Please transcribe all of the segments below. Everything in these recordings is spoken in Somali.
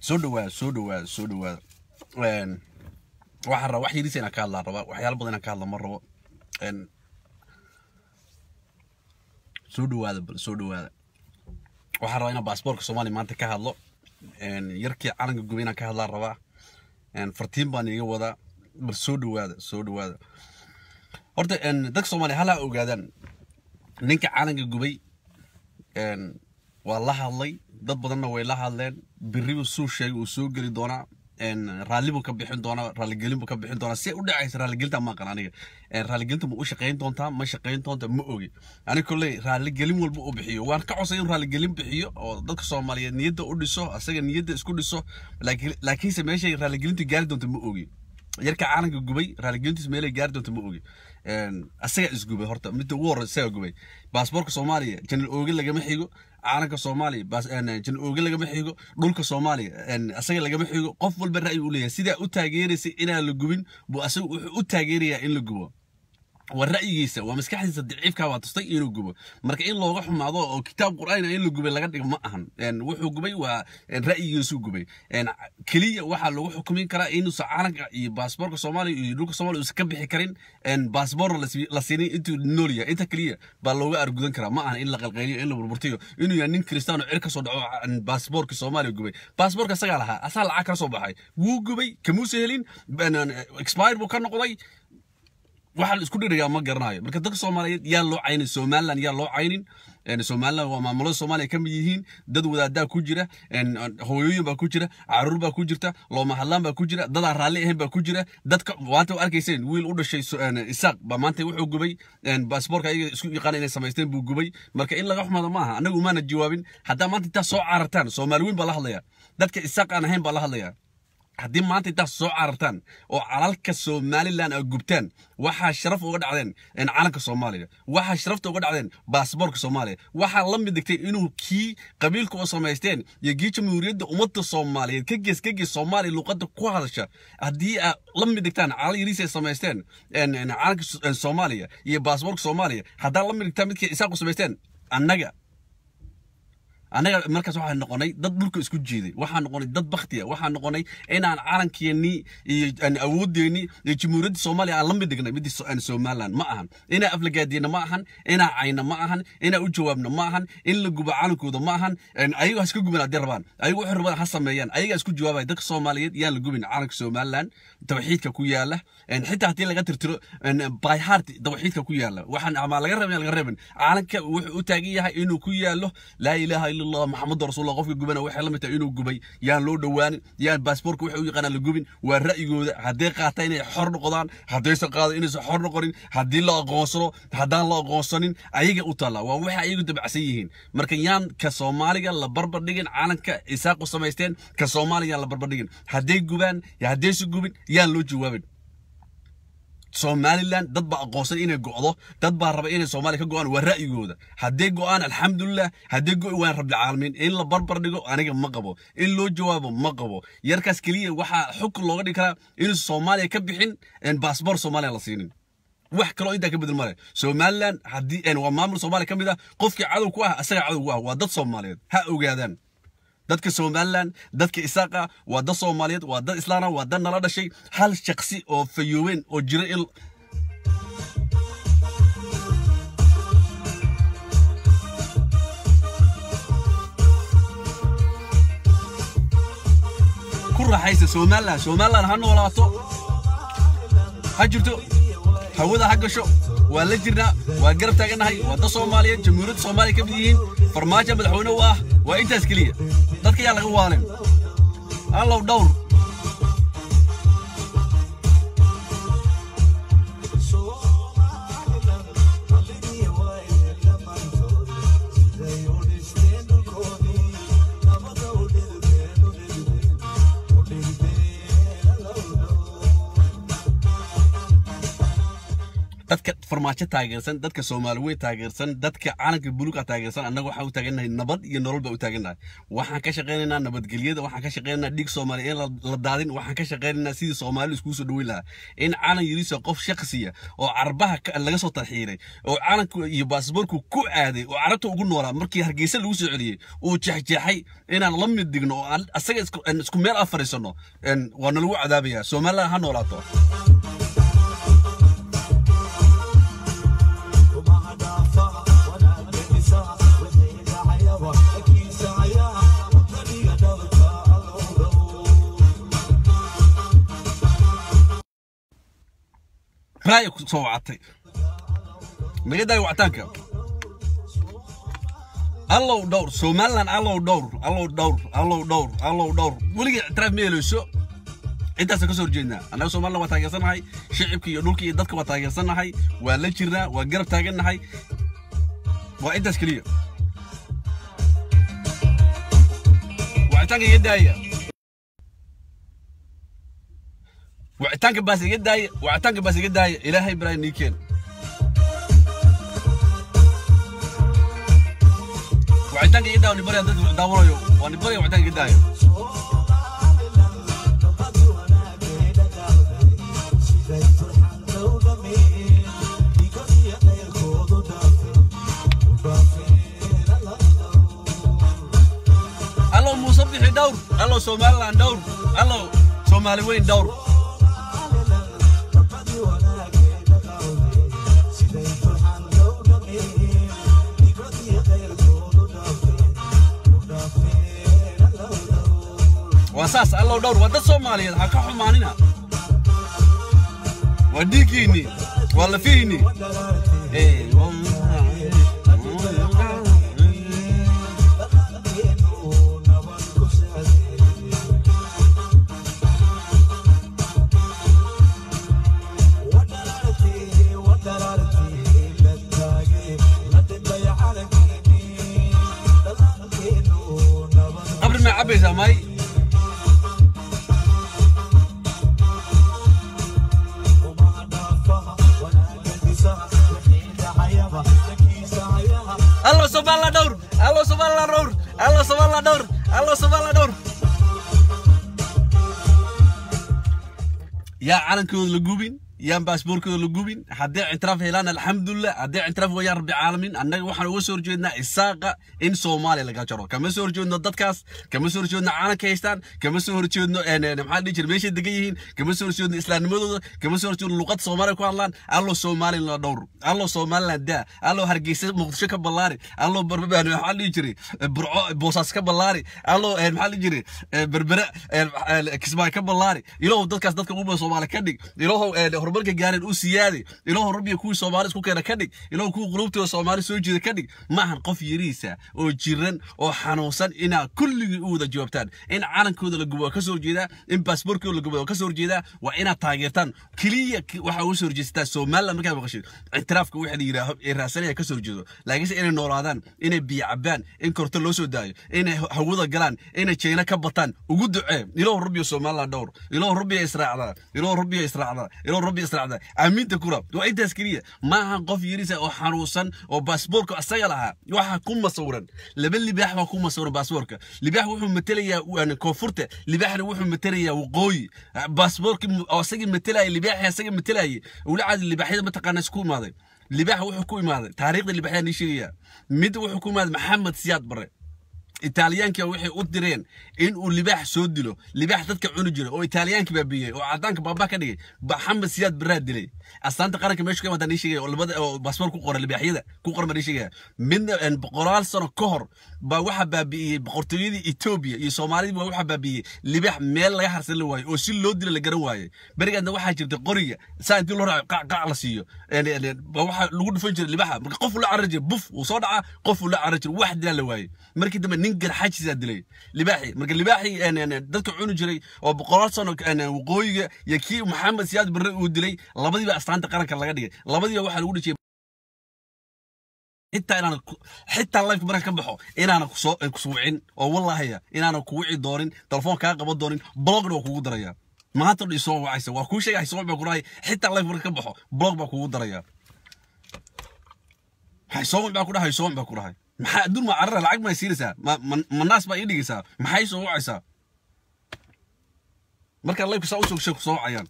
Soo dhawaada, soo dhawaada, soo dhawaada. Waxaan rabaa wax yariisa inaan ka hadlaan rabaa, waxyaalo badan inaan ka hadla ma rabo. Soo dhawaada, bal soo dhawaada. Waxaan rabaa inaan baasboorka Soomaaliya maanta ka hadlo, yarkii calanka gubay inaan ka hadlaan rabaa. Fartiin baan iiga wadaa. Bal soo dhawaada, soo dhawaada. Horta dadka Soomaaliya halaa ogaadaan, ninka calanka gubay waa la hadlay, dad badanna way la hadleen. Biribu suu sheegay uu soo geli doonaa, raalli buu ka bixin doonaa, raalligelin buu ka bixin doonaa. Si u dhacaysa raalligelinta ma aqaan aniga. Raalligelinta ma u shaqayn doontaa, ma shaqayn doonta, ma ogi aniga. Kolley raalligelin walba uu bixiyo waan ka codsay inuu raalligelin bixiyo oo dadka Soomaaliyeed niyadda u dhiso, asaga niyadda isku dhiso. Laakiinse meeshay raalligelintu gaari doonto ma ogi. Yarka caalanka gubay raaligelintiis meelay gaari doonto ma ogi. Asaga isgubay horta, midda ugu horreysa isaga gubay. Baasboorka Soomaaliya Janal Ooge lagama xigo, caalanka Soomaaliya Janal Ooge lagama xigo, dhulka Soomaaliya asaga lagama xigo. Qof walba ra'yi u leeyahay. Sidaa u taageeraysay inaan la gubin buu asaga wuxuu u taageerayaa in la gubo. Waa ra'yigiisa, waa maskaxdiisa daciifka baa tustay inuu gubo. Marka in looga xumaado oo kitaab Qur'aan in la gubay laga dhigo ma ahan. Wuxuu gubay waa ra'yigiisuu gubay. Keliya waxaa lagu xukumin karaa inuusan calanka iyo baasboorka Soomaaliya iyo dhulka Soomaaliya uusan ka bixi karin, baasboorna la siinin intuu nool yahay. Inta keliya baa looga argudan karaa. Ma ahan in la qalqayliyo, in la burburtiyo, inuu yahay nin kristaan oo cir ka soo dhaco baasboorka Soomaaliya gubay. Baasboorka asagaa lahaa, asaa lacag kala soo baxay, wuu gubay, kamuusa helin, expire buu ka noqday. Waxaa la isku dhirayaa ma garanayo. Marka dadka Soomaaliyeed yaa loo caynin Somaliland, yaa loo caynin. Somaliland waa maamulada Soomaaliya ka mid yihiin. Dad wadaadaa ku jira, hooyooyin baa ku jira, caruur baa ku jirta, looma hadlaan baa ku jira, dadaan raalli ahayn baa ku jira. Dadka maanta u arkayseen wiil u dhashay Isaaq baa maanta wuxuu gubay baasboorka ayaga isku yaqaan inay samaysteen buu gubay. Marka in laga xumaado maaha, annagu umaana jawaabin. Haddaa maanta intaa soo carartaan, Soomaali weyn baa la hadlaya, dadka Isaaq aan ahayn baa la hadlaya, haddii maanta intaas soo carartaan oo calalka Somaliland aad gubtaan, waxaa sharaf uga dhacdeen calanka Soomaaliya, waxaa sharafta uga dhacdeen baasboorka Soomaaliya. Waxaa la mid dhigtay inuu kii qabiilka oo samaysteen iyo kii jamhuuriyadda ummadda Soomaaliyeed ka gees ka gees Soomaaliya luqadda ku hadasha haddii aad la mid dhigtaan calal yariis ay samaysteen, calanka Soomaaliya iyo baasboorka Soomaaliya haddaa la mid dhigtaan midkii Isaaqu samaysteen, annaga markaas waxaan noqonay dad dhulka isku jiiday, waxaan noqonay dad baktiya, waxaan noqonay inaan calankeenii iyo awoodeennii iyo jamhuuriyadda Soomaaliya aan la mid dhignay midii Somaliland. Ma ahan inaan aflagaadiyna, ma ahan inaan cayna, ma ahan inaan u jawaabno, ma ahan in la gubo calankooda, ma ahan. Ayagu ha iska gubin haddii rabaan, ayagu waxay rabaan ha sameeyaan, ayagaa isku jawaabaya. Dadka Soomaaliyeed yaan la gubin calanka Somaliland tawxiidka ku yaala, xitaa haddii laga tirtiro by heart tawxiidka ku yaala. Waxaan ama laga rabin laga rabin, calanka wuxuu u taagan yahay inuu ku yaalo laa ilaaha ila Allah Maxamed rasuulullah. Qofka gubana waxay la mid tahay inuu gubay. Yaan loo dhawaanin, yaan baasboorka waxay u yaqaanaan la gubin. Waa ra'yigooda. Hadday qaata inay xor noqdaan, haddaysan qaado inaysan xor noqonin, haddii la aqoonsano, haddaan la aqoonsanin, ayaga u taallaa, waa waxay ayagu dabacsan yihiin. Marka yaan ka Soomaaliga la barbar dhigin calanka Isaaqu samaysteen, ka Soomaaliya yaan la barbar dhigin. Hadday gubaan iyo haddaysan gubin yaan loo jawaabin. Somaliland dad baa aqoonsan inay go'do, dad baa raba inay Soomaaliya ka go'aan, waa ra'yigooda. Hadday go'aan alxamdulilah, hadday go'i waan rabbilcaalamiin. In la barbar dhigo aniga ma qabo, in loo jawaabo ma qabo. Yarkaas keliya waxaa xukun looga dhigi karaa inuusan Soomaaliya ka bixin, baasboor Soomaaliya la siinin. Wax kaloo intaa ka bedel male. Somaliland haddii waa maamul Soomaaliya ka mid ah, qofkii cadow ku ah asaga cadow ku ah, waa dad Soomaaliyeed. Ha ogaadaan dadka Somaliland, dadka Isaaqa waa dad Soomaaliyeed, waa dad islaana, waa dad nala dhashay. Hal shaksi oo fayoobeen oo jira in ku raaxaysa Somaliland. Somaliland ha noolaato, ha jirto, hawada ha gasho. Waa la jirnaa, waa garab taagannahay, waa dad Soomaaliyeed, jamhuuriyadda Soomaaliya ka mid yihiin, Farmaajo madaxweyne u ah. Waa intaas keliya. Dadka yaa laga waalin. Allow dhowr. Dadka Farmaajo taageersan, dadka Soomaali weyn taageersan, dadka calanka buluuga taageersan, annaga waxaan u taagannahay nabad iyo nolol baa u taagannahay. Waxaan ka shaqaynaynaa nabadgelyada, waxaan ka shaqaynaynaa dhiig Soomaali in la daadin, waxaan ka shaqaynaynaa sidii Soomaali iskugu soo dhaweyn lahaa. In calan yariisa qof shaqsiya oo Carbaha laga soo tarxiilay oo calanku iyo baasboorku ku aaday oo Carabta ugu noolaa, markii Hargeysa lagu soo celiyey uu jeexjeexay, inaan la mid digno oo aan asaga isku meel af fadhiisano, waa nalagu cadaabayaa. Somaliland ha noolaato. Raaya ku soo wacatay, naga daaya wacitaanka. Allow dhowr Somaliland, allow dhowr, allow dhowr, allow dhowr, allow dhowr. Weligii ictiraaf ma helayso. Intaasaan kasoo horjeednaa annaga. Somaliland waa taageersanahay, shicibka iyo dhulka iyo dadka waa taageersanahay, waa la jirnaa, waa garab taagannahay, waa intaas keliya. Wacitaanka iga daaya, wacitaanka baas iga daaya, wacitaanka baas iga daaya. Ilaahay baraay nii keen. Wacitaanka iga daaya, ni barya dadka daawanayo, waa ni barya, wacitaanka iga daaya. Allow Muuse Bixi dhowr, allow Somaliland dhowr, allow Soomaali weyn dhowr. Waa saas, allow dhowr. Waa dad Soomaaliyeed, ha ka xumaanina, waa dhiiggiinni, waa lafihiinni. Qabri ma cabaysaa may? Allo Somaliland dhowr, allo Somaliland dhowr, allo Somaliland dhowr, allo Somaliland dhowr. Yaa calankooda la gubin, yaan baasboorkooda la gubin. Haddii ictiraaf helaan, alxamdulilah. Haddii ictiraaf wayaan, rabbi caalamiin. Annaga waxaan uga soo horjeednaa Isaaqa in Soomaaliya laga jaro. Kama soo horjeedno dadkaas, kama soo horjeedno calanka haystaan, kama soo horjeedno maxaa dhihi jira meeshay degan yihiin, kama soo horjeedno islaamnimadooda, kama soo horjeedno luqad Soomaaliya ku hadlaan. Allo Somaliland dhowr, allo Somaliland daa, allo Hargeysa Muqdisho ka ballaari, allo maxaa dhihi jiray Burco Boosaas ka ballaari, allo maxaa dhihi jiray Berbere Kismaayo ka ballaari. Ilaahow dadkaas dadka ugu badan Soomaali ka dhig. Ilaahow horumarka gaareen u siyaadi. Ilaahow rabbiga kuwii Soomaali isku keena ka dhig. Ilaahow kuwii qulubtooda Soomaali soo jeeda ka dhig. Maahan qof yariisa oo jiran oo xanuunsan inaa kulligii u wada jawaabtaan. In calankooda la gubo waa ka soo horjeedaa, in baasboorkooda la gubo waa ka soo horjeedaa. Waa inaad taageertaan keliya. Waxaa uga soo horjeestaa Somaliland markaad maqashid ictiraafka waxa la yidhaaho ee raadsanaya ka soo horjeedo, laakiinse inay noolaadaan, inay biyo cabaan, in korto loo soo daayo, inay hawada galaan, inay China ka bataan, ugu ducee. Ilaahu rabbiyo Somaliland dhowr, ilaahu rabbiyo israacda, ilaahu rabbiyo israacda, ilaahu rabbiyo israacda. Aaminta kura waa intaas keliya. Maaha qof yariisa oo xanuunsan oo baasboorka asaga lahaa waxaa ku masawiran laba libaax baa ku masawiran baasboorka. Libaax wuxuu matelayaa koonfurta, libaaxna wuxuu matelayaa waqooyi. Baasboorkii oo asagii matelaya, libaaxii asaga matelayay ula caadi. Libaaxyada mataqaana isku imaaday. Libaax wuxuu ku imaaday, taariikhda libaaxyada nii sheegaya, mid wuxuu ku imaaday Maxamed Siyaad Barre. Itaaliyaanka waxay u direen in uu libaax soo dilo, libaax dadka cuni jiray oo Itaaliyaanka baabiyey oo cadaanka baaba ka dhigay. Maxamed Siyaad Barraa dilay. Astaanta qaranka meesha ka imaadaan nii sheegaya oo labada oo baasboor ku qoran, libaaxyada ku qoran baa nii sheegaya. Midna boqolaal sano ka hor baa waxaa baabi'iyey boqortooyadii Etoobiya iyo Soomaalidii, baa waxaa baabi'iyey libaax meel laga harsan la waayey oo si loo dilo la garan waayey. Berigaadna waxaa jirtay qoriga saa intii loo raaco qac qac la siiyo baa waxaa lagu dhufan jiray libaaxa. Marka qof uu la carari jiray, buf uu soo dhacaa, qof uu la carari jiray, wax dilaa la waayey. Markii dambe nin garxaajisaa dilay libaaxii. Marka libaaxii dadka cuni jiray oo boqolaal sano waqooyiga iyo kii Maxamed Siyaad Barre uu dilay, labadiiba astaanta qaranka laga dhigay, labadiiba waxaa lagu dhijiyay. Xitaa inaan xitaa live markaan ka baxo inaanan kusoo kusuwicin oo wallaahiya inaanan ku wici doonin, telefoon kaa qaban doonin, blockna waa kugu daraya. Maanta dhan isoo wacaysa, waa kuu sheegay, soo baa ku dhahay. Xitaa live markaan ka baxo block baa kugu daraya. Hay soo wic baa ku dhahay, soo wic baa ku dhahay. Maxaa adduun ma carara? Lacag ma siinaysaa? Ma naas baa ii dhigaysaa? Maxay soo wacaysaa? Marka live-ka saa usoo sheeg, soo wacayaan.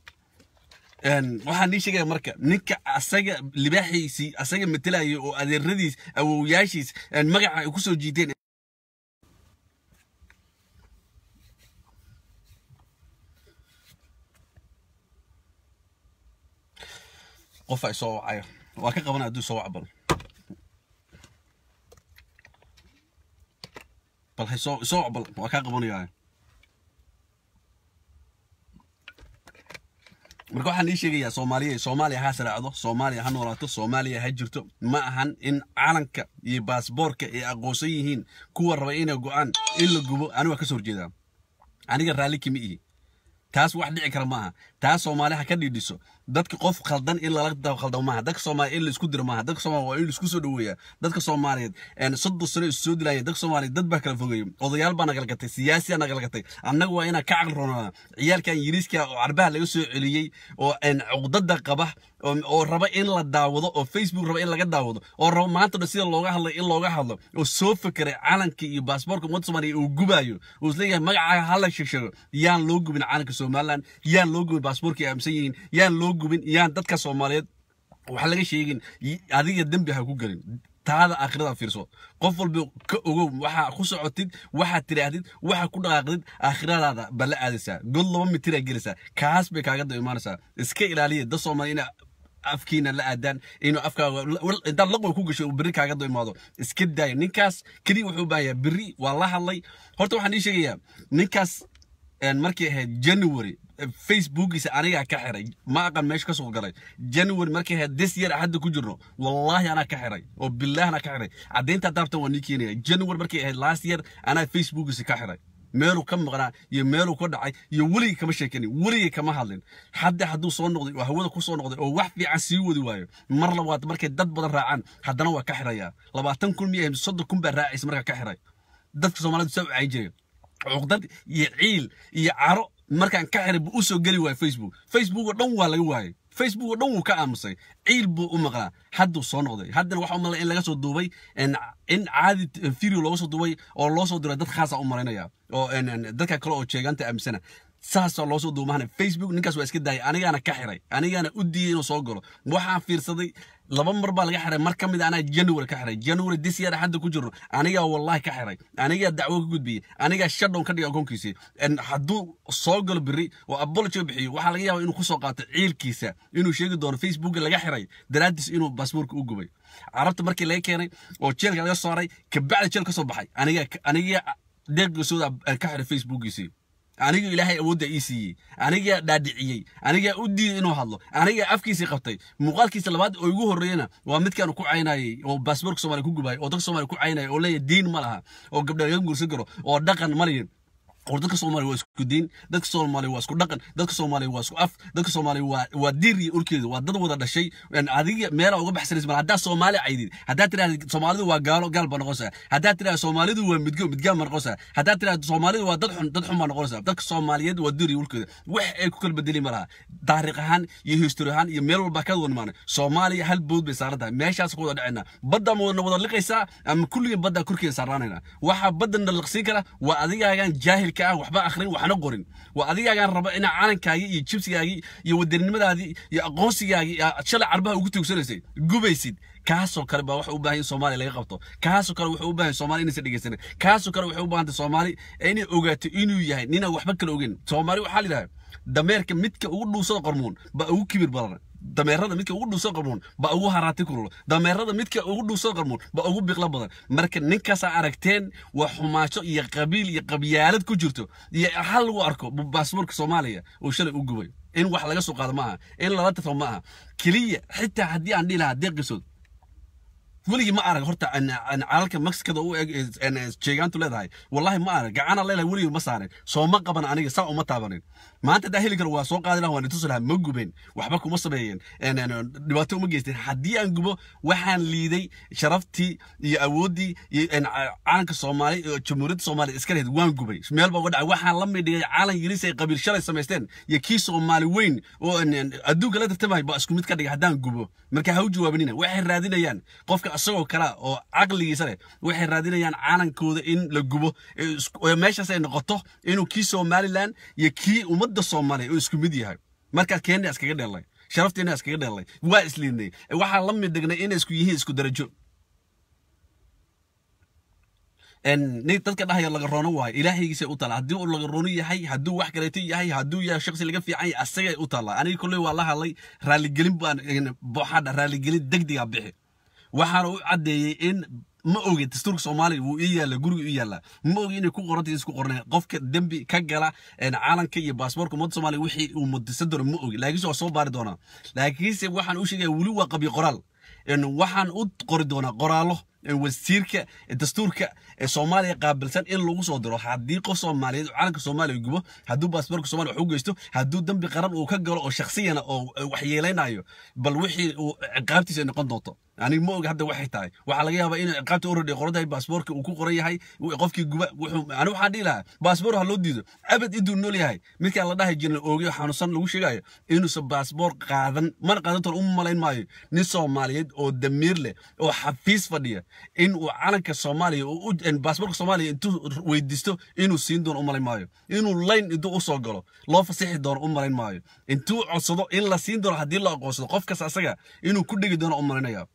Waxaan nii sheegaya marka, ninka asaga libaaxiisii asaga matelaya oo adeeradiis, awowyaashiis magaca ay ku soo jiiteen. Qof ay soo wacaya waa ka qabanaya hadduu soo wac. Bal hay soo wac, bal waa kaa qabanaya. Marka waxaan ii sheegayaa Soomaaliya, Soomaaliya ha saraacdo, Soomaaliya ha noolaato, Soomaaliya ha jirto. Ma ahan in calanka iyo baasboorka ay aqoonsan yihiin kuwa raba inay go'aan in la gubo. Aniga waa ka soo horjeedaa, aniga raalli kama ihi taas. Wax dhici kara maaha taas. Soomaali ha ka dhiidhiso. Dadka qof khaldan in lala khaldamo maaha. Dadka Soomaaliya in la isku diro maaha. Dadka Soomaaliya waa in la isku soo dhoweeyaa. Dadka Soomaaliyeed 30 sano isu soo dilaayeen. Dadka Soomaaliyeed dad baa kala fogeeyey, odayaal baa nagala gatay, siyaasiyaa nagala gatay. Annaga waa inaan ka caqli roonaa ciyaalkan yiriiska oo carbaha laga soo celiyey oo cuqdada qaba oo raba in la daawado, oo Facebook raba in laga daawado, oo raba maanta dhan sida looga hadlay in looga hadlo, oo soo fekeray calanka iyo baasboorka ummadda Soomaaliya uu gubaayo, uu isleeyahay magacaaga hala sheegsheego. Yaan loo gubin calanka Somaliland, yaan loo gubin baasboorka ay aaminsan yihiin, yaan loo gubin, yaan dadka Soomaaliyeed waxa laga sheegin. Adiga dembi ha ku gelin, taada aakhirada fiirso. Qof walba ka ogow waxaa ku socotid, waxaad tidhaahdid, waxaa ku dhaqaaqdid, aakhiradaada baa la aadaysaa. God 2 mitiraa gelaysaa, kaas bay kaaga daba imaanaysaa. Iska ilaaliya dad Soomaali ina afkiina la aadaan, inuu afkaaga intaad laqwa ku gasho uu berri kaaga daba imaado. Iska daaya ninkaas. Keliya wuxuu u baahan yahay berri waa la hadlay. Horta waxaan ii sheegayaa ninkaas markay ahayd January, Facebookiisa anigaa ka xiray. Ma aqan meesha ka soo galay. January markay ahayd this year hadda ku jirno, wallaahi anaa ka xiray oo billahi anaa ka xiray. Caddaynta daartan waa nii keenaya. January markay ahayd last year anaa Facebookiisa ka xiray. Meeluu ka maqnaa iyo meeluu ka dhacay iyo weligii kama sheekanin, weligii kama hadlin. Hadda hadduu soo noqday oo hawada ku soo noqday oo wax fiican sii wadi waayo, mar labaad markay dad badan raacaan haddana waa ka xirayaa. 20,000 miya, 30,000 baa raacaysa markaa ka xiray. Dadka Soomaalidu saa u cayn jiray, cuqdad iyo ciil iyo caro markaan ka xiray buu u soo geli waayey Facebook. Facebook oo dhan waa laga waayey, Facebook oo dhan wuu ka aamusay. Ciil buu u maqnaa, hadduu soo noqday. Haddana waxa u malay in laga soo duubay, in caadi video looga soo duubay oo loo soo diray dad khaasa u malaynaya, oo dadka kale oo jeegaanta aaminsana saasaa loo soo duumahana. Facebook ninkaas waa iska daayay, anigaana ka xiray, anigaana u diiday inuu soo galo. Waxaan fiirsaday laba mar baa laga xiray. Mar ka mid a anaa January ka xiray, January this year hadda ku jirno. Anigaa wallahi ka xiray, anigaa dacwo ka gudbiyey, anigaa shutdown ka dhigay akoonkiisii. Hadduu soo galo berri oo apology bixiyo, waxaa laga yaabaa inuu kusoo qaato ciilkiisa, inuu sheegi doono Facebooka laga xiray daraaddiis inuu baasboorka u gubay. Carabta markii laga keenay oo jeelka laga saaray, kabacdi jeel ka soo baxay, anigaa deeqisooda ka xiray Facebookiisii. Aniga Ilaahay awoodda ii siiyey, anigaa dhaadhiciyey, anigaa u diiday inuu hadlo, anigaa afkiisii qabtay. Muuqaalkiisa labaad oo igu horreeyana waa midkaan ku caynayay oo baasboorka Soomaaliya ku gubayay, oo dadka Soomaaliya ku caynayay, oo leeyahay diin ma laha, oo gabdha laga guursan karo, oo dhaqan ma lihin. War dadka Soomaaliya waa isku diin, dadka Soomaaliya waa isku dhaqan, dadka Soomaaliya waa isku af, dadka Soomaaliya waa diir iyo urkeeda, waa dad wada dhashay. Adiga meela uga baxsanaysa mal. Haddaa Soomaali caydid, haddaad tidhahda Soomaalidu waa gaalo, gaal baa noqonaysaa. Haddaad tidhahda Soomaalidu waa midgo, midgaan baa noqonaysaa. Haddaad tidhahda Soomaalidu waa dad xun, dad xun baa noqonaysaa. Dadka Soomaaliyeed waa diir iyo urkeeda, wax ay ku kala bedeli ma laha. Taariikh ahaan iyo history ahaan iyo meel walba ka wada imaanay. Soomaaliya hal bood bay saaran tahay, meeshaas ku wada dhacayna. Badda ma wada wada liqaysaa ama kulligeen badda korkeeda saaraanayna? Waxa badda na liqsiin kara waa adigaagan jaahilka ah, waxba akhrin, waxna qorin. Waa adigaagan raba inaa calankaagii iyo jibsigaagii iyo wadanimadaadii iyo aqoonsigaagii aad shalay carbaha ugu tuugsanaysay gubaysid. Kaasoo kale baa waxa u baahan in Soomaaliya laga qabto. Kaasoo kale wuxuu u baahan Soomaali inaysan dhegeysanin. Kaasoo kale waxay u baahan tahay Soomaali inay ogaato inuu yahay ninaan waxba kala ogeyn. Soomaali waxaa la yidhaha dameerka midka ugu dhuusada qormuun baa ugu kibir badan, dameerada midka ugu dhuusada qarmuun baa ugu haraati kulul, dameerada midka ugu dhuusada qarmuun baa ugu biqla badan. Marka ninkaasaa aragteen waa xumaajo iyo qabiil iyo qabyaalad ku jirto iyo hal lagu arko baasboorka Soomaaliya oo shalay u gubay. In wax laga soo qaado maaha, in lala tafo maaha keliya. Xitaa haddii aan dhihi lahaa deeqisood, weligii ma arag horta calalka Mexicada u eg jeegaantu leedahay. Wallahi ma arag, gacana leedahay, weligii ma saarin, sooma qaban, aniga saa uma taabanin. Maanta hadaa heli karo waa soo qaadi lahaa, waan itusi lahaa. Ma gubeen, waxba kuma sameeyeen, dhibaato uma geysteen. Haddii aan gubo, waxaan liiday sharaftii iyo awooddii iyo calanka Soomaali iyo Jamhuuriyadda Soomaaliya iska lahayd. Waan gubay, meel baa uga dhacay. Waxaan la mid dhigay calan yariis ay qabiil shalay samaysteen iyo kii Soomaali weyn oo adduunka la tartamay baa isku mid ka dhigay haddaan gubo. Marka ha u jawaabinina. Waxay raadinayaan qofka isagoo kala oo caqligiisa leh, waxay raadinayaan calankooda in la gubo, meeshaas ay noqoto inuu kii Somaliland iyo kii ummadda Soomaaliya uu isku mid yahay. Markaas Kenya iskaga dheelay, sharafteena iskaga dheelay, waa isliidnay. Waxaan la mid dhignay inay isku yihiin, isku darajo. Nin dadka dhahaya laga roono waayo, ilaahaygiisay u taala. Haddii uu laga roono yahay, hadduu wax kaleeto yahay, hadduu yahay shakhsi laga fiican yahay, asagay u taallaa. Aniga kolley waa la hadlay, raaligelin baan boxadha, raaligelin degdega bixi. Waxaana u caddeeyey in ma ogi dastuurka Soomaaliya wuu ii yaalla, guriga ii yaalla, ma ogi inay ku qorantay isku qornay qofka dembi ka gala caalanka iyo baasaboorka ummadda Soomaaliya wixii uu muddisan doono, ma ogi, laakiinse waa soo baari doonaa. Laakiinse waxaan u sheegaya weli waa qabyo qoraal. Waxaan u qori doonaa qoraallo wasiirka dastuurka ee Soomaaliya qaabilsan in lagu soo diro haddii qof Soomaaliyeed calanka Soomaaliya gubo, hadduu baasaboorka Soomaaliya wax u geysto, hadduu dembi qaran uu ka galo oo shakhsiyana oo waxyeelaynayo, bal wixii uu ciqaabtiisa ay noqon doonto. Aniga ma oga hadda waxay tahay. Waxaa laga yaabaa inuu ciqaabta already qoran tahay, baasaboorka uu ku qoran yahay qofkii guba. Wuxuu aniga waxaan dhihi lahaa baasaboor ha loo diido abad intuu nool yahay. Midkaan la dhahay jirin oogay xanuunsan lagu sheegayo inuusan baasaboor qaadan, mana qaadan toon u malayn maayo. Nin Soomaaliyeed oo damiir leh oo xafiis fadhiya in uu calanka Soomaaliya, baasaboorka Soomaaliya intuu weydiisto inuu siin doono u malayn maayo. Inuu layn intuu usoo galo loo fasixi doono u malayn maayo. Intuu codsado in la siin doono haddii la aqoonsado qofkas asaga inuu ku dhegi doono u malaynaya.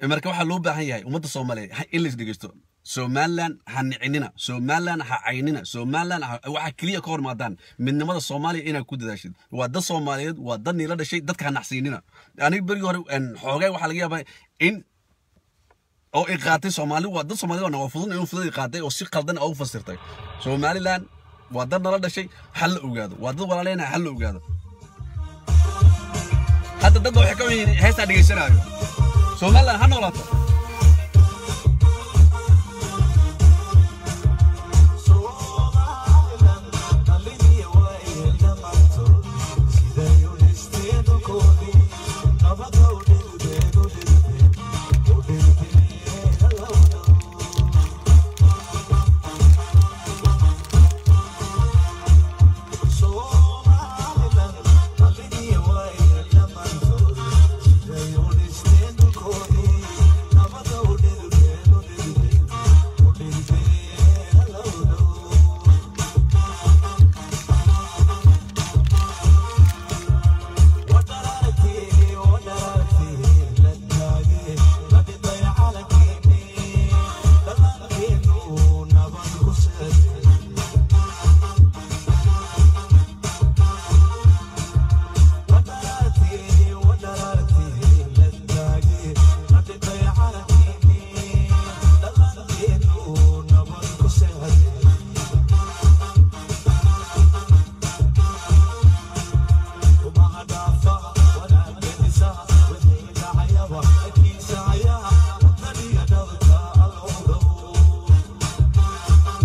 Marka waxaa loo baahan yahay ummadda Soomaaliyeed in la isdhegeysto. Somaliland ha nicinina, Somaliland ha caynina, Somaliland waxaa keliya ka hor imaadaan midnimada Soomaaliya inaad ku dadaashid. Waa dad Soomaaliyeed, waa dad niila dhashay, dadka ha nacsiinina. Aniga berigii hore xoogay waxaa laga yaabaa in oo i qaatay Soomaali waa dad Soomaali waa fudud, inuu fudud i qaatay oo si qaldan oo u fasirtay. Somaliland waa dad nala dhashay, ha la ogaado. Waa dad walaaleyna, ha la ogaado. Hadda dad waxay ka yihiin heestaa dhegeysanaayo. Somaliland ha noolaato.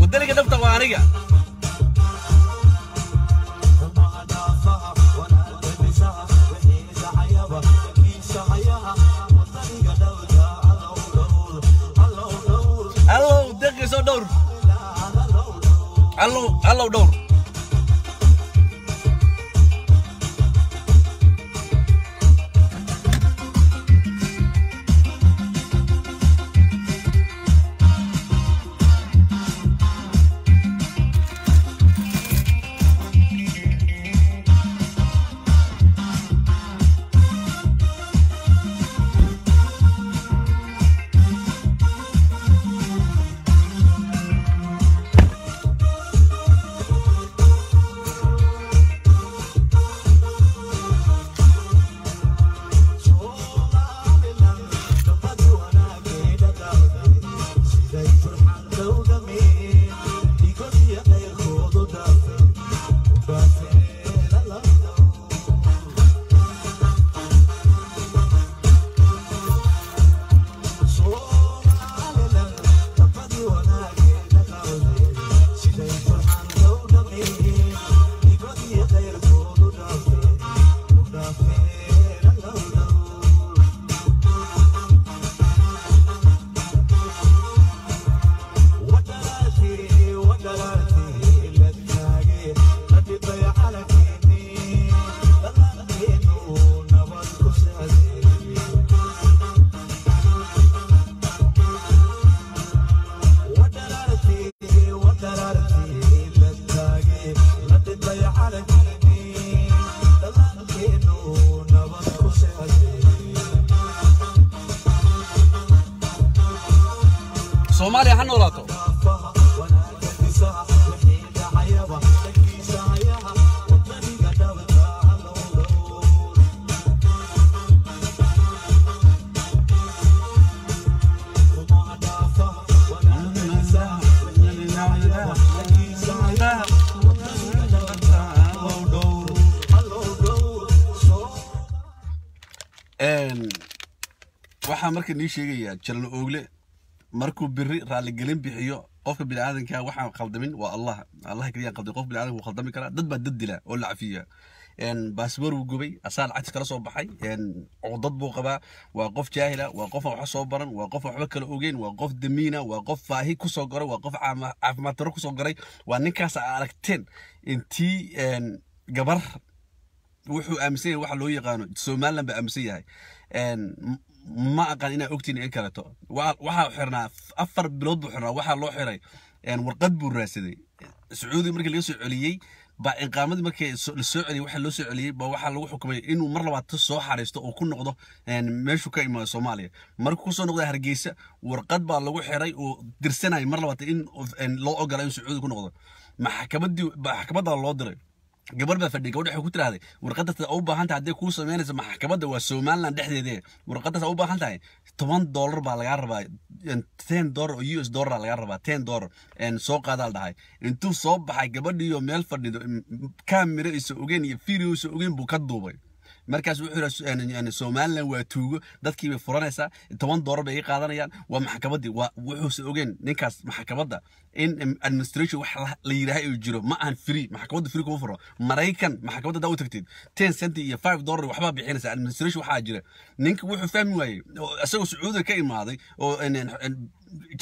Wadaniga dhabta waa aniga. Allow deqiisoo dhowr, allow, allow dhowr. Dhalay calankiinii, dhallaankeenu nabad ku seexday. Soomaaliya ha noolaato. Wanaaga dhisaha, wixii dhacayaba dhankiisa hayaha, wadaniga dhabta hallow dhowr. Xumaha dhaafaha, wanaaga dhisaha, wixii dhacayaba dhankiisa hayaha, wadaniga dhabta hallow dhowr, hallow dhowr. Soo Waxaa marka nii sheegayaa Jalan Oogle markuu biri raaligelin bixiyo, qofka biniaadanka waxaan khaldamin waa Allah, Allah keliya khaldamin. Qof biniaadanka wuu khaldami karaa, dad baa dad dila oo la cafiya. Baasboor wuu gubay, asaa lacagtiis kala soo baxay. Cudad buu qabaa, waa qof jaahila, waa qof aan waxba soo baran, waa qof aan waxba kala ogeyn, waa qof damiina, waa qof faahi kusoo goray, waa qof caafimaad darro kusoo goray. Waa ninkaas aa aragteen intii gabar wuxuu aaminsan yahay waxa loo yaqaano Somaliland baa aaminsan yahay. Ma aqaan inaa ogtiin in kaleeto. Waxaa xirnaa 4 bilood buu xirnaa. Waxaa loo xiray warqad buu raadsaday Sacuudi. Markii laga soo celiyey baa iqaamadii, markii la soo celiyey, waxa loo soo celiyey baa waxaa lagu xukumay inuu mar labaad soo xariisto oo ku noqdo meeshuu ka imaado Soomaaliya. Markuu kusoo noqday Hargeysa, warqad baa lagu xiray oo dirsanayay mar labaad in loo ogola in Sacuudi ku noqdo. Maxkamadii, maxkamadda loo diray, gabar baa fadhiya. Gabadha waxay ku tiraahday, warqadaas u baahan tahay hadday kuu samaynayso maxkamadda waa Somaliland dhexdeeda, warqadaas u baahan tahay $10 baa lagaa rabaa, $10 oo US dollar lagaa rabaa, $10 soo qaadaa la dhahay. Intuu soo baxay, gabadhiiyo meel fadhido, kaamiro isa ogeyn iyo video isa ogeyn buu ka duubay. Markaas wuxuu yidhi, Somaliland waa tuugo, dadkii bay furanaysaa, $10 bay iga qaadanayaan. Waa maxkamaddii. Waa wuxuusa ogeyn ninkaas maxkamadda in administration wax la yidhaaha uu jiro. Ma ahan free, maxkamadda free kuma furo. Maraykan maxkamadda haddaa u tagtid, 10 cent iyo $5 waxbaa bixinaysa, administration waxaa jira. Ninka wuxuu fahmi waayey oo isagoo Sacuudiga ka imaaday oo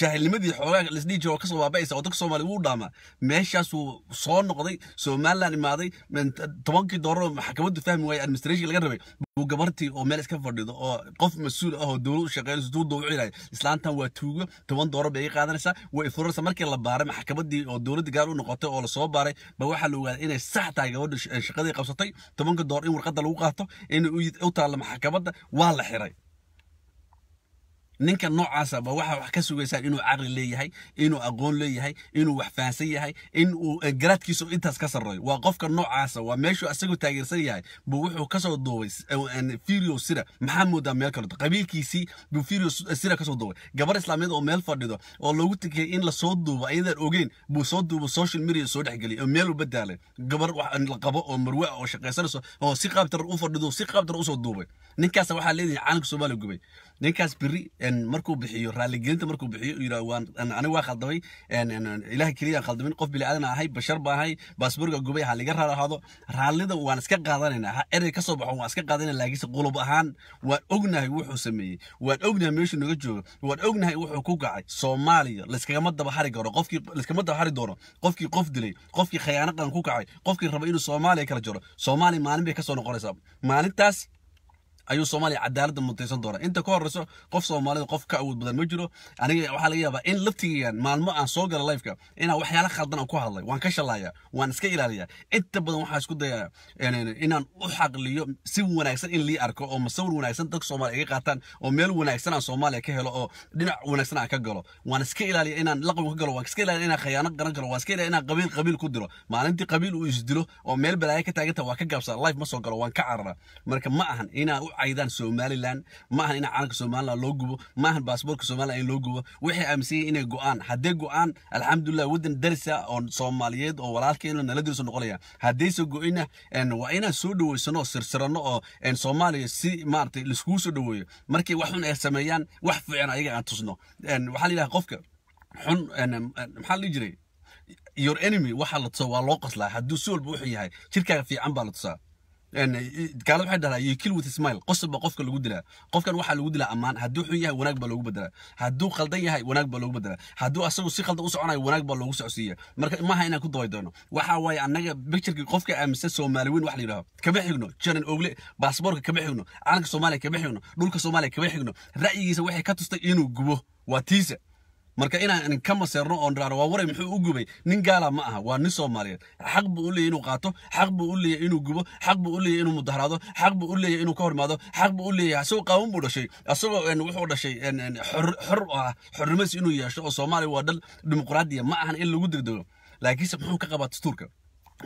jaahilnimadii xoogaa laisdhihi jiro oo kasoo baaba'aysa oo dadka Soomaaliya wuu dhaamaa, meeshaasuu soo noqday, Somaliland imaaday, $10-kii oo maxkamaddu fahmi waayey administration laga rabay buu gabartii oo meel iska fadhido oo qof mas-uul ah oo dowlad u shaqeynayso tuu dawcinayo, islaantan waa tuugo, $10 bay iga qaadanaysaa, way ifuraysaa. Markii la baaray maxkamaddii oo dowladda gaar u noqotay oo lasoo baaray ba, waxaa la ogaaday inay sax tahay gabadha shaqadii qabsatay, $10 in warqadda lagu qaato inay u taallo maxkamadda. Waa la xiray. Ninka noocaasa ba waxa wax ka sugaysaan inuu caqli leeyahay, inuu aqoon leeyahay, inuu wax fahansan yahay, in uu garaadkiisu intaas ka sarreeyo. Waa qofka noocaasa, waa meeshuu asagoo taageersan yahay buu wuxuu kasoo duubay video sira. Maxaa moodaa meel kaleto? Qabiilkiisii buu video sira kasoo duubay. Gabar islaamiyeed oo meel fadhido oo loogu tegay in lasoo duubo ayadaan ogeyn buu soo duubo, social media soo dhexgeliyay oo meel u badaalay. Gabar wax la qabo oo marwe ah oo shaqaysanayso oo si qaab daran u fadhido, si qaab daran usoo duubay. Ninkaas waxaa leedahay caalamka Soomaaliya gubay. Ninkaas berri markuu bixiyo raaligelinta, markuu bixiyo uu yidhaha, waan aniga waa khaldamay, Ilaah keliya aan khaldamin, qof bini aadan ahay, bashar baa ahay, baasboorka gubay, ha liga raalahaado, raallida waan iska qaadanaynaa. Ha erey ka soo baxo waan iska qaadanayna, laakiinse qulub ahaan waan ognahay wuxuu sameeyey, waan ognahay meeshuu naga joogo, waan ognahay wuxuu ku kacay Soomaaliya. Layskagama daba hari karo qofkii, layskama daba hari doono qofkii qof dilay, qofkii khayaano qaran ku kacay, qofkii raba inuu Soomaaliya kala jaro. Soomaaliya maalin bay kasoo noqonaysaa, maalintaas ayuu Soomaaliya cadaaladda mutaysan doona. Inta ka horeyso, qof Soomaalida qof ka awood badan ma jiro. Aniga waxaa laga yaabaa in laftigaygan maalmo aan soo gala live-ka inaan waxyaala khaldan aan ku hadlay. Waan ka shalaaya, waan iska ilaaliyaa. Inta badan waxaa isku dayaa inaan u xaqliyo si wanaagsan in lii arko oo masawir wanaagsan dadka Soomaaliya iga qaataan oo meel wanaagsan aan Soomaaliya ka helo oo dhinac wanaagsan aan ka galo. Waan iska ilaaliya inaan laqwi ka galo, waan iska ilaaliya inaan khayaano qaran galo, waan iska ilaaliya inaan qabiil qabiil ku diro. Maalintii qabiil uu isdilo oo meel balaayo ka taaganta, waa ka gaabsaa, live ma soo galo, waan ka cararaa. Marka ma ahan inaa u caydaan Somaliland, ma ahan inaa calanka Somaliland loo gubo, ma ahan baasaboorka Somaliland in loo gubo. Waxay aaminsan yihiin inay go'aan. Haddee go'aan, alxamdulilah, waddan darisa oo Soomaaliyeed oo walaalkeena nala diriso noqonaya. Haddayse go'ina, waa inaan soo dhaweysano oo sirsirano oo Soomaaliya si maaragtay laiskugu soo dhaweeyo. Markay wax xun ay sameeyaan, wax fiican ayaga aan tusno. Waxaa la yidhaha qofka xun, maxaa la dhihi jiray, your enemy waxaa la tusaa waa loo qoslaa. Hadduu si walba wuxuu yahay, jirkaaga fiican baa la tusaa. Gaalada waxay dhahdaa, "You kill with a smile." Qosol baa qofka lagu dilaa. Qofkan waxaa lagu dilaa ammaan. Hadduu xun yahay, wanaag baa loogu bedelaa. Hadduu khaldan yahay, wanaag baa loogu bedelaa. Hadduu asagu si khaldan u soconayo, wanaag baa loogu socodsiiya. Marka maaha inaan ku dabay doono. Waxaa waaye annaga picture-kii qofka aaminsan Soomaali weyn wax la yidhaho kama xigno. Janan Ogle baasaboorka kama xigno, calanka Soomaaliya kama xigno, dhulka Soomaaliya kama xigno. Ra'yigiisa waxay ka tustay inuu gubo, waa tiisa. Marka inaan ka maseerno oon dhahno waa waray muxuu u gubay, nin gaala ma aha, waa nin Soomaaliyeed. Xaq buu u leeyahay inuu qaato, xaq buu u leeyahay inuu gubo, xaq buu u leeyahay inuu mudaharaado, xaq buu u leeyahay inuu ka hormaado, xaq buu u leeyahay. Asagoo qaawan buu dhashay, asagoo wuxuu dhashay xor, xor ah, xornimadiis inuu yeesho. Oo Soomaaliya waa dal dimuqraadiya, ma ahan in lagu degdego. Laakiinse muxuu ka qabaa dastuurka?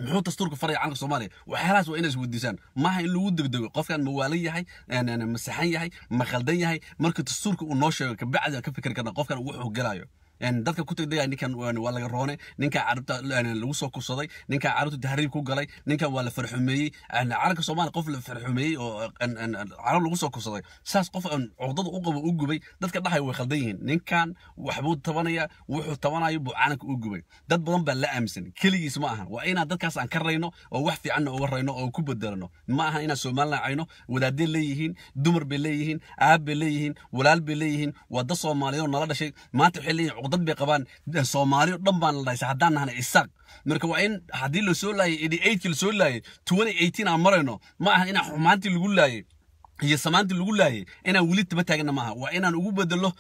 Muxuu dastuurka faraya calanka Soomaaliya? Waxyaalahaas waa inay isweydiisaan. Maaha in lagu degdego. Qofkan ma waalan yahay, ma saxan yahay, ma khaldan yahay? Marka dastuurka uu noo sheego kabacdi aan ka fikri karna qofkan wuxuu gelayo. Dadka ku tegdegaya ninkan waa laga roone, ninkan carabta lagu soo kufsaday, ninkan carabta tahriib ku galay, ninkan waa la farxumeeyey. Calanka Soomaaliya qof la farxumeeyey oo carab lagu soo kufsaday, saas qof aan cuqdada u qabo u gubay, dadka dhahay way khaldan yihiin. Ninkan waxbuu tabanaya, wuxuu tabanayo buu calanka u gubay. Dad badan baa la aaminsan, keligiis ma aha. Waa inaan dadkaas aan ka rayno oo wax fiicanna uga rayno oo ku bedelano. Ma aha inaan Somaliland cayno. Wadaadey leeyihiin, dumar bay leeyihiin, aab bay leeyihiin, walaal bay leeyihiin. Waa dad Soomaaliyeed oo nala dhashay. Maanta waxay leeyihiin cuqdad bay qabaan, Soomaali oo dhan baan la dhashay haddaan nahna Isaaq. Marka waa in haddii la soo laayay 88kii, la soo laayay 2018 aan marayno, ma aha inaan xumaantii lagu laayay iyo samaantii lagu laayay inaan weli taba taagna maaha. Waa inaan ugu bedelo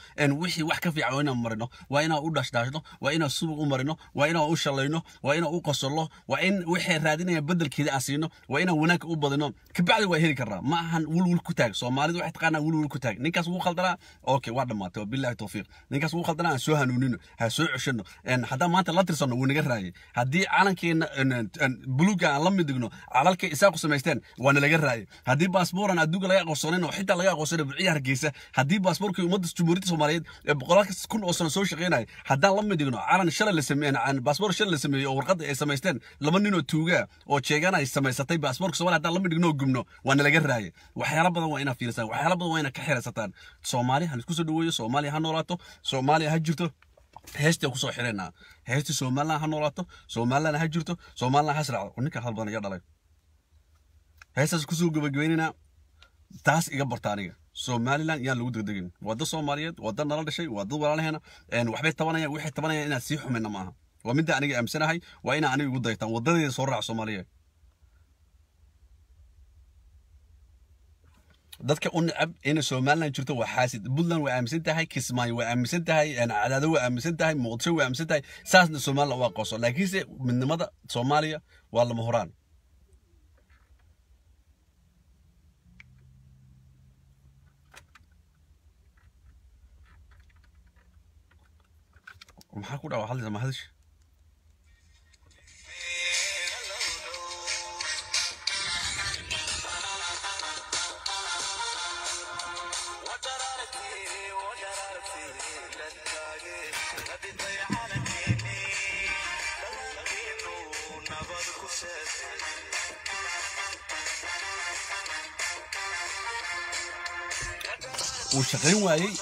wixii wax ka fiican. Waa inaan marino, waa inaan u dhashdhaashno, waa inaan subag u marino, waa inaan u shalayno, waa inaan u qosolno, waa in waxay raadinayaan bedelkeeda aan siino, waa inaan wanaagka u badino. Kabacdi waa heli karnaa. Ma ahan wulwul ku taag. Soomaalidu waxay taqaanaa wulwul ku taag. Ninkaas wuu khaldanaa, okay, waa dhammaatay, wabillahi tawfiiq. Ninkaas wuu khaldanaa, aan soo hanuunino, ha soo ceshano. Haddaan maanta la tirsanno wuu naga raayay. Haddii calankeena buluuga aan la mid dhigno calalka Isaaqu samaysteen, waa nalaga raayay. Haddii baasboor aan adduunka laga aqoonsanin oo xitaa laga aqoonsanin Burciya Hargeysa, haddii baasboorkii ummadda Jumhuuriyadda Soomaaliyeed ee boqolaalka kun oo sano soo shaqeynaya haddaan la mid dhigno calan shalay la sameeyey, baasboor shalay la sameeyey oo warqadda ay samaysteen laba nin oo tuuga oo jeegaan ay samaysatay, baasboorka Soomaaliya haddaan la mid dhigno oo gubno, waa nalaga raayay. Waxyaalo badan waa inaad fiirisaan, waxyaalo badan waa inaad ka xiraysataan. Soomaaliya ha isku soo dhaweeyo, Soomaaliya ha noolaato, Soomaaliya ha jirto. Heestii kusoo xiranaa, heestii Somaliland ha noolaato, Somaliland ha jirto, Somaliland ha israacdo. Ninka hadal badan iga dhalay. Heestaas kusoo gabagabaynaynaa. Taas iga barta aniga. Somaliland yaan lagu degdegin. Waa dad Soomaaliyeed, waa dad nala dhashay, waa dad walaalaheena. Waxbay tabanayaan, waxay tabanayaan inaad sii xumayna maaha. Waa midda aniga aamsanahay, waa inaa aniga igu daytaan, wadadeeda soo raac Soomaaliyeed. Dadka u necab inay Somaliland jirto waa xaasid. Puntland waa aaminsan tahay, Kismaayo waa aaminsan tahay, Cadaado waa aaminsan tahay, Muqdisho waa aaminsan tahay. Saasna Somaliland waa qoso, laakiinse midnimada Soomaaliya waa lama huraan. Maxaa ku dhaca? Hadlaysa ma hadish? Wuu shaqayn waayey.